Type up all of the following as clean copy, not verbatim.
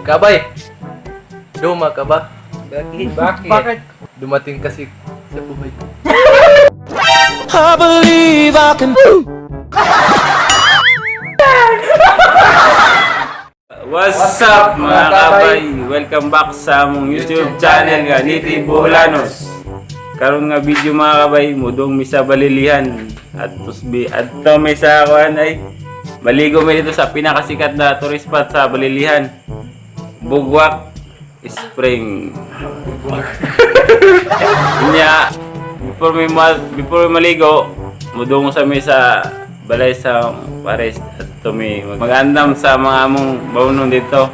Kabay! Duma ka ba? Bakit? Bakit? Bakit? Dumating kasi sa buhay ko. I believe I can. What's up, mga kabay? Welcome back sa among YouTube channel nga Niti Boholanos. Karon nga video, mga kabay, mudong mi sa Balilihan at tusbi at to may sa kuan ay maligo mi dito sa pinakasikat na tourist spot sa Balilihan. Bugwak Spring. Nya, before mi maligo, mudong sa mi sa balay sa Pares at tumi magandam sa mga among baunon dito.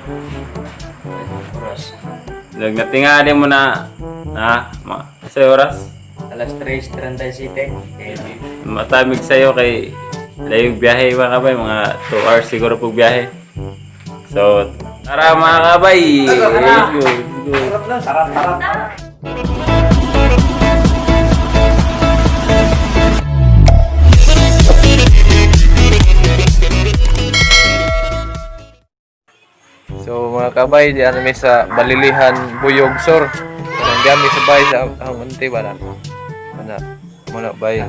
Oras. Nagnatingali mo na ha, sa oras Alas 3:37. matamig sa'yo kay layog biyahe, mga kabay, mga 2 hours siguro pag biyahe. So, tara, mga kabay! Let's go, let's go. Tara, tara. So mga kabay, diyan kami sa Balilihan, Buyog Sur. Kanang diyan mi sa bay sa ang ante ba na? Ana, muna bay.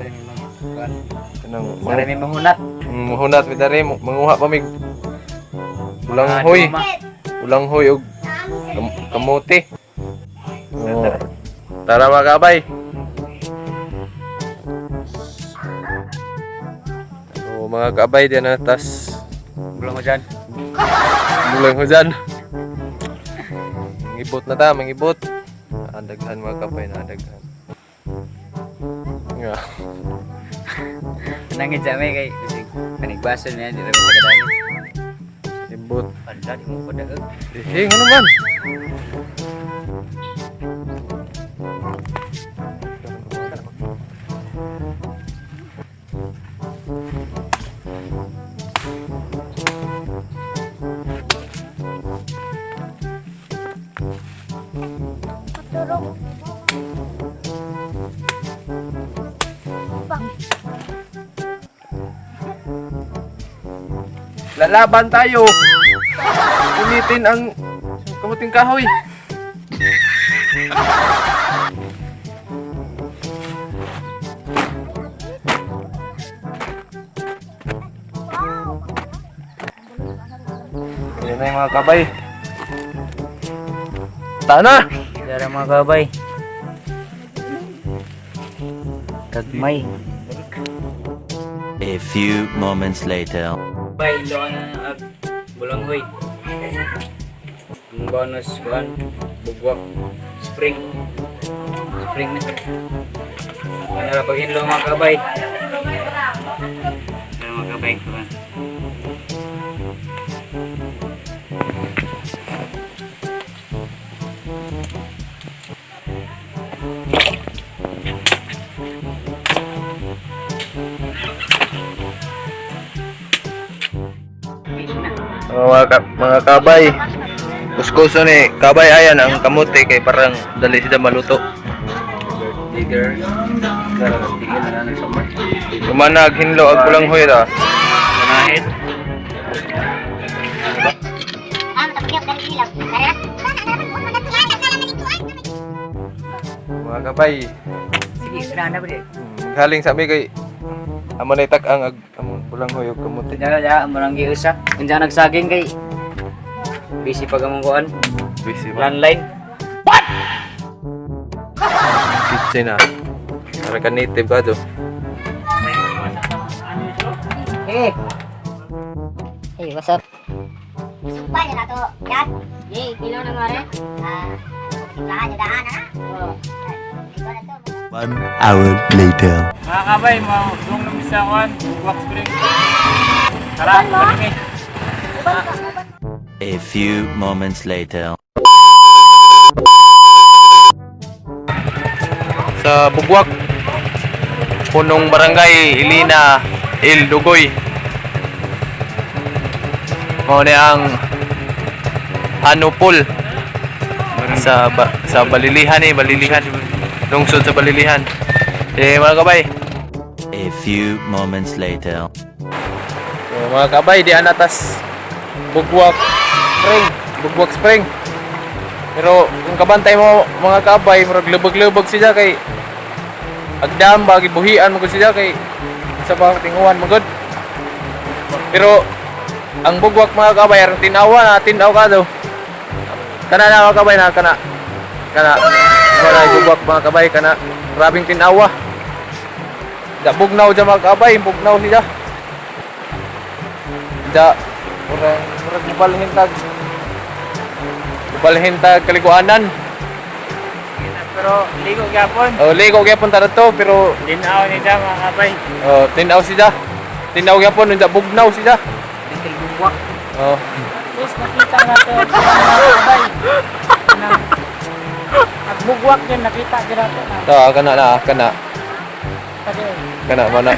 Kanang Para may mahunat. Muhunat mi diri, manguha pa mig ulanghoy. Ulanghoy og kamote. Oo. Tara, mga kabay. So mga kabay, diyan na tas Bulang mo dyan. Bulang hujan. Mangibot na ta, mangibot. Naadaghan, mga kapay, naadaghan. Nga. Nangit sa amin kay bisig panigbaso niya di rabi tagadani. Ibot. Ala di mo padaog. Eh, ano man? Lalaban tayo. Ulitin ang kamuting kahoy. Ayan na yung mga kabay. Tana! Tara, mga kabay. Kagmay. A few moments later. Bay, ilo ka na ag bulanghoy. Ang bonus kuan Bugwak Spring. Spring na. Ano ra pag hinlo, mga kabay. Tara, mga kabay, kuan. Mga kabay. Kuskuso ni kabay ayan ang kamote kay parang dali sila maluto. Digger. Tara, tingin na lang sa Kumanag hinlo ag pulang hoy ra. Manahit. Mga kabay, Sige, na na ba di? Maghaling sa ami kay amo na itak ang among pulang hoy ug kamote. Diyan na, amorang giusa. Unsa nagsaging kay busy pag among kuan, Busy ba? landline. Kitchen na. Para ka native ka do. Eh, Hey, what's up? Sumpa niya na to. Yan. Yay, kilo na mare. Ah, timplahan niya daan, ha? Oh. Ikaw na to. 1 hour later. Mga kabay, mga na sa kuan, Bugwak Spring. Tara, balik mi. A few moments later. Sa Bugwak, punong barangay Ilina Il Dugoy. Mao ni ang Hanupol sa Balilihan eh, Balilihan. Lungsod sa Balilihan. Eh, mga kabay. A few moments later. So, mga kabay, di anatas Bugwak Spring. Bugwak Spring. Pero kung kabantay mo mga kabay, murag lubog-lubog siya kay agdam ba gibuhian mo gud siya kay sa ba tinguan mo gud. Pero ang bugwak mga kabay ang tinawa na tinaw ka daw. Kana na mga kabay na kana. Kana wala bugwak mga kabay kana grabing tinawa. Da bugnaw dyan mga kabay, bugnaw siya. Da murag murag mubalhin tag mubalhin tag kaliguanan. Pero ligo gyapon. Oh, ligo gyapon ta to pero Linaw ni siya mga kabay. oh, tinaw siya. Tinaw gyapon da bugnaw siya. Little bugwak. Oh. Tapos nakita natin ang mga kabay. Nagbugwak yun, nakita din natin. Ta kana na kana Pwede. kana mana.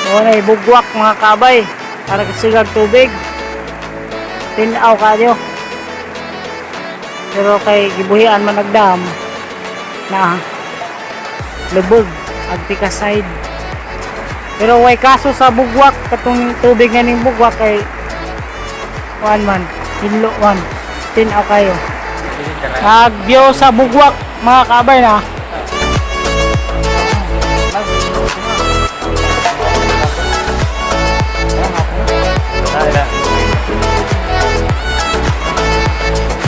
Wala bugwak mga kabay. Para kasigag tubig. Tinaw kayo. Pero kay gibuhian man agdam na lubog agtika side. Pero way kaso sa bugwak katong tubig nga ning bugwak kay kuan man hinlo man tinaw kayo. Nagbiyo sa bugwak mga kabay na.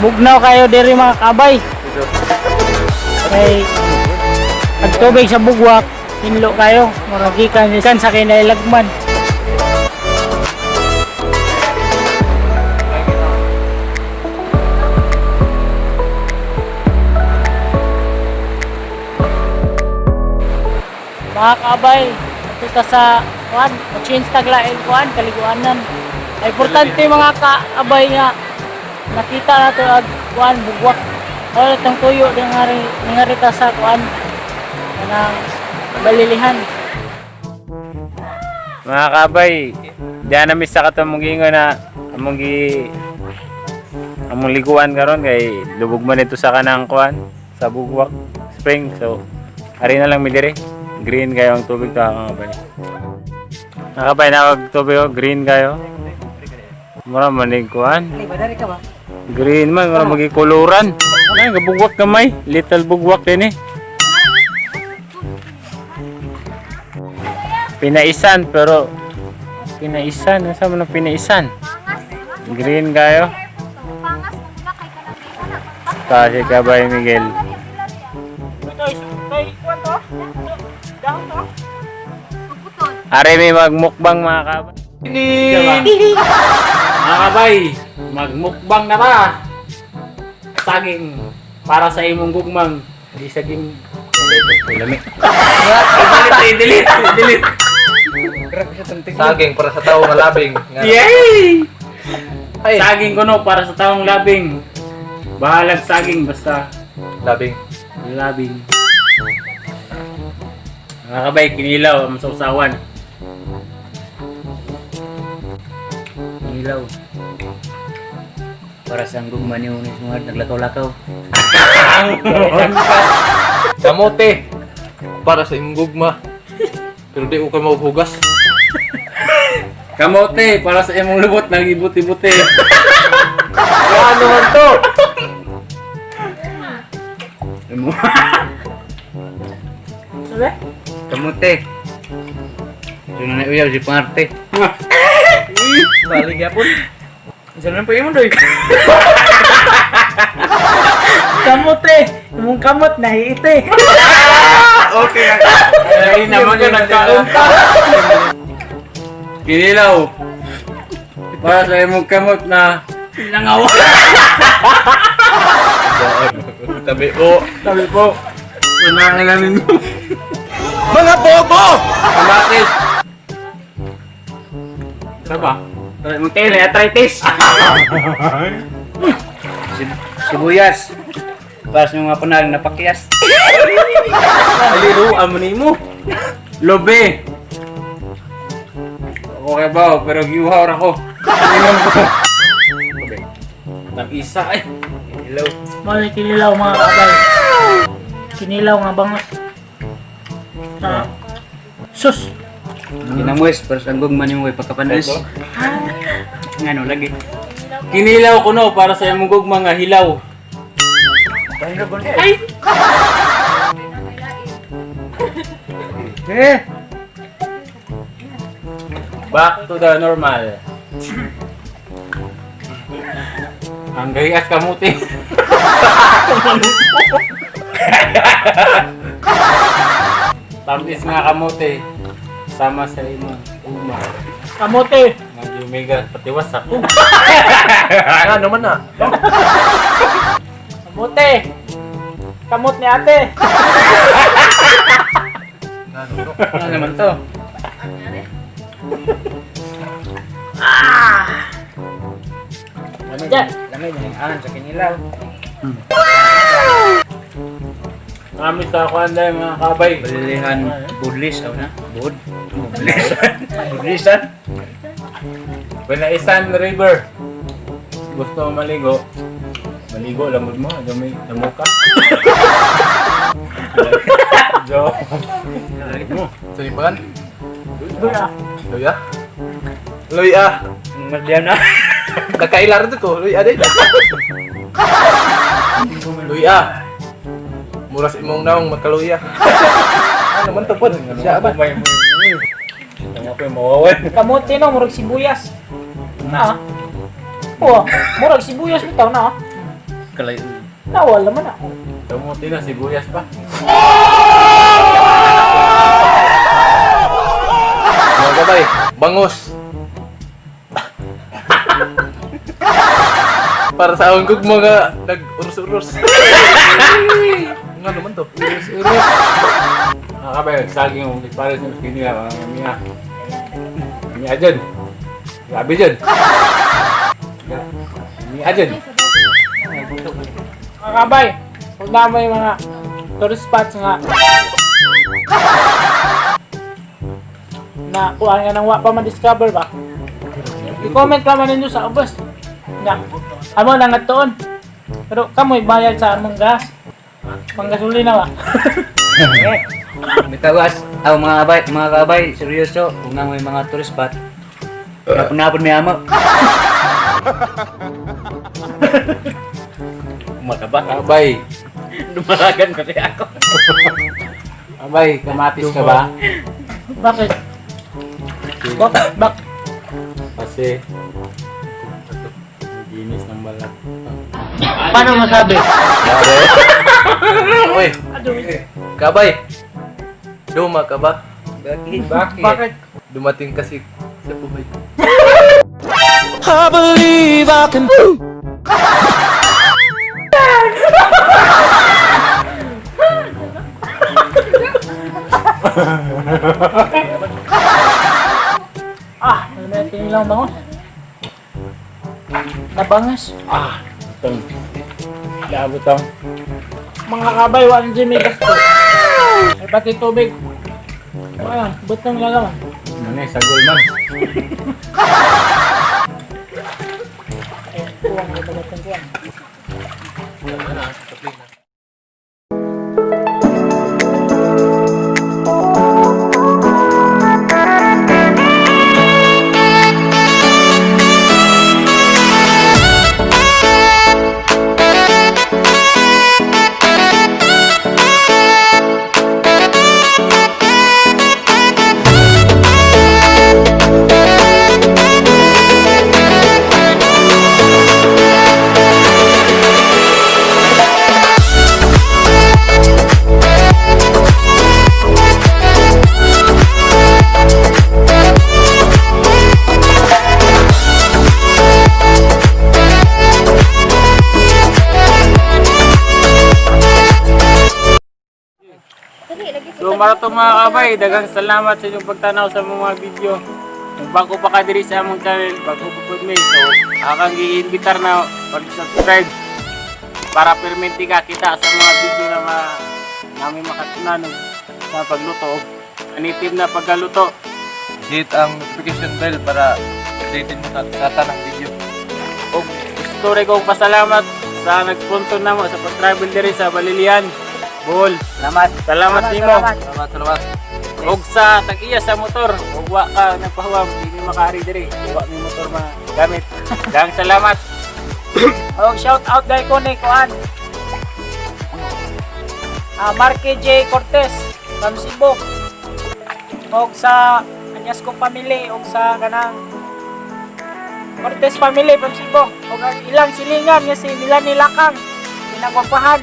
Bugnaw kayo diri mga kabay. Kay pag tubig sa bugwak, hinlo kayo. Murag gikan gikan sa kinailagman. Mga kabay, kita sa kuan, change taglain kuan, kaliguanan. Ay importante mga kaabay nga nakita nato ag kuan bugwak. Wala tang tuyo dingari dingari ta sa kuan kanang balilihan. Mga kabay, diyan na sa katong gingon na among gi among liguan karon kay lubog man ito sa kanang kuan sa bugwak spring. So ari na lang mi dire. Green kayo ang tubig ta mga kabay. Mga kabay na tubig oh, green kayo. Mura manig kuan. Green man, mura magikuluran. Ay, gabugwak gamay. Little bugwak din eh. Pinaisan pero pinaisan, nasa man ang pinaisan? Green kayo. Kasi kabay Miguel. Are may magmukbang mga kabay. Mga kabay, magmukbang na ba? Saging para sa imong gugmang. Di saging. Lami. Delete, delete, delete. Saging para sa tao nga labing. Nga. Yay! Ay. Saging kuno para sa taong labing. Bahalag saging basta Labing. labing. Mga kabay, kinilaw ang sausawan. Kinilaw. Para sa gugma ni Unis mga naglakaw-lakaw. Kamote para sa imong gugma. Pero di ko kayo mahugas. Kamote para sa imong lubot nagibuti-buti. Ano man to? Kamote. Doon na uyaw si Pangarte. Bali gyapon. Saan pa yung doy? Kamote, imong kamot nahiite. Okay. Ay naman ka nagkaunta. Kinilaw. Para sa imong kamot na langaw. Tabi po. Sabi po. Unang mo. Mga bobo! Kamatis. Saba. Mong tayo, arthritis. Sibuyas. Para sa mga panal na pakyas. Aliru, amo ni mo. Lobe. Ako Okay ba? Pero giuhaw ra ko. Inom ko. Tag-isa ay. Hello. Mao ni kinilaw mga kabay. Kinilaw nga bangos. Ah. Sus! Kinamwes, pero sa anggong man yung way pagkapanis. Nga no, lagi. Kinilaw ko no para sa imong gugma nga hilaw. Ay! Eh! Back to the normal. Ang gayas kamuti. Tamis nga kamuti. Sama sa imong gugma. Kamote! Nga Omega patiwas ako. Nga naman na. Kamote! Kamot ni ate! Ano naman to? Lamay, Yan. lamay, lamay, sa kinilaw. Kami sa kuan dahil mga kabay. Balilihan, budlis, aw na? Bud? Budlis. Budlisan? Banaisan River. Gusto mo maligo? Maligo, lamod mo. Dumi, damo ka. Jo. Mo. Salipan? Luya. Luya? Luya. Madyan na. Nakailar to ko. Luya din. Luya. Muras imong naong magkaluya. Ano naman to pod? Siya ba? May Tama ko yung mawawal. Kamote no, murag sibuyas. Na. Oh, murag sibuyas bitaw na. Kalay. Nawala man na. Kamuti na, sibuyas pa. Mga kabay, bangos. Para sa akong gugma nga nag-urus-urus. Nga naman to. Urus-urus. Mga kabay, saging kung ipares ng kinila, mga miya. Miya dyan. Grabe dyan. Miya dyan. Mga kabay, huwag na may mga tourist spots nga na kuan nga nang wa pa man-discover ba. I-comment pa man ninyo sa ubos. Na amo na nga tuon. Pero kamoy bayad sa among gas. Panggasolina ba? Bitawas, aw mga kabay, mga kabay, seryoso, kung nga may mga tourist spot, napon-napon may amo. Mataba. Abay. Dumaragan kasi ako. Abay, kamatis ka ba? Bakit? Bak, bak, Kasi, linis ng balat. paano masabi? Uy, kabay. Duma ka ba? Bakit? Bakit? Bakit? Dumating kasi sa buhay. Ah, ano na yung lang bangos? Nabangas. Ah, itong. Labo tong. Mga kabay, walang Jimmy gasto. Ay pati tubig. Wala, butong lalaman. Ano eh, sagol man. Eh, kuwang, gabagatan kuwang. So marato mga kabay, daghang salamat sa inyong pagtanaw sa mga video. Kung bago pa ka diri sa among channel, bago pa pud mi. So akang giimbitar na pag-subscribe para permanente ka kita sa mga video na namin makatunan sa pagluto. Anitim na pagkaluto. Hit ang notification bell para updated mo sa tanang video. Og gusto rin kong pasalamat sa nag-sponsor namo sa pag-travel diri sa Balilihan, Bohol. Salamat. Salamat nimo. Salamat, salamat. Og sa tag-iya sa motor, ug wa ka nagpahuwam, di mi makaari diri. Wa mi motor magamit. Daghang salamat. Og shout out dahil ko ni Kuan. Marky J. Cortez from Cebu. Og sa anyas kong family og sa kanang Cortez family from Cebu. Og ang ilang silingan nga si Milani Lakang, pinagwapahan.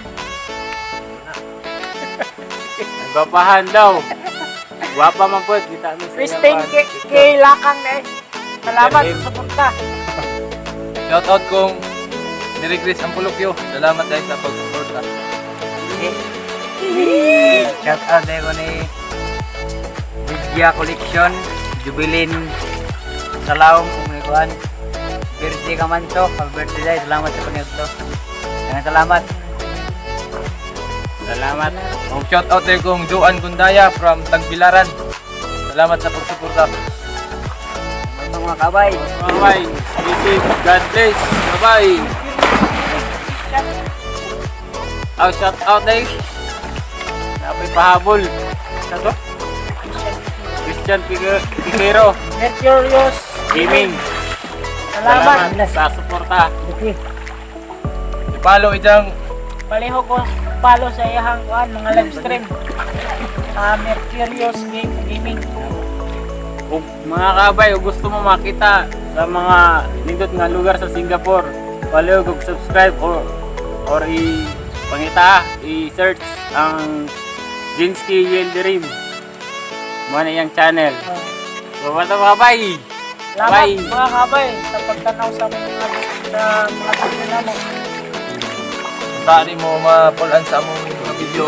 Nagwapahan daw. Gwapa man po, kita mi sa Christine iyang K. K. Lakang na eh. Salamat sa suporta. Shout out kong Mary Grace Ampulokyo. Salamat dahil sa pag-suporta. Shout out dahil ko ni Vidya Collection, Jubilin Salaum, kung ni Kuan. Birthday Kamanso, happy birthday dahil. Salamat sa paniudto. Daghang salamat. Salamat. Og shout out tayo kong Joan Gundaya from Tagbilaran. Salamat sa pagsuporta. Ito mga kabay. Bye-bye. Stay safe. God bless. Bye-bye. Oh, shout out eh. Napay pahabol. Sa to? Christian Piquero Mercurius Gaming. Salamat. Sa suporta. I-follow itang Paleho ko follow sa iyahang kuan mga live stream. Mercurius Gaming. Ug mga kabay, kung gusto mo makita sa mga nindot nga lugar sa Singapore, follow ug subscribe or i pangita, i-search ang Jinsky Yelderim. Mo na iyang channel. So, what up, mga kabay? Salamat Bye. mga kabay sa pagtanaw sa mga video namo. Tani mo mapulan sa among mga video.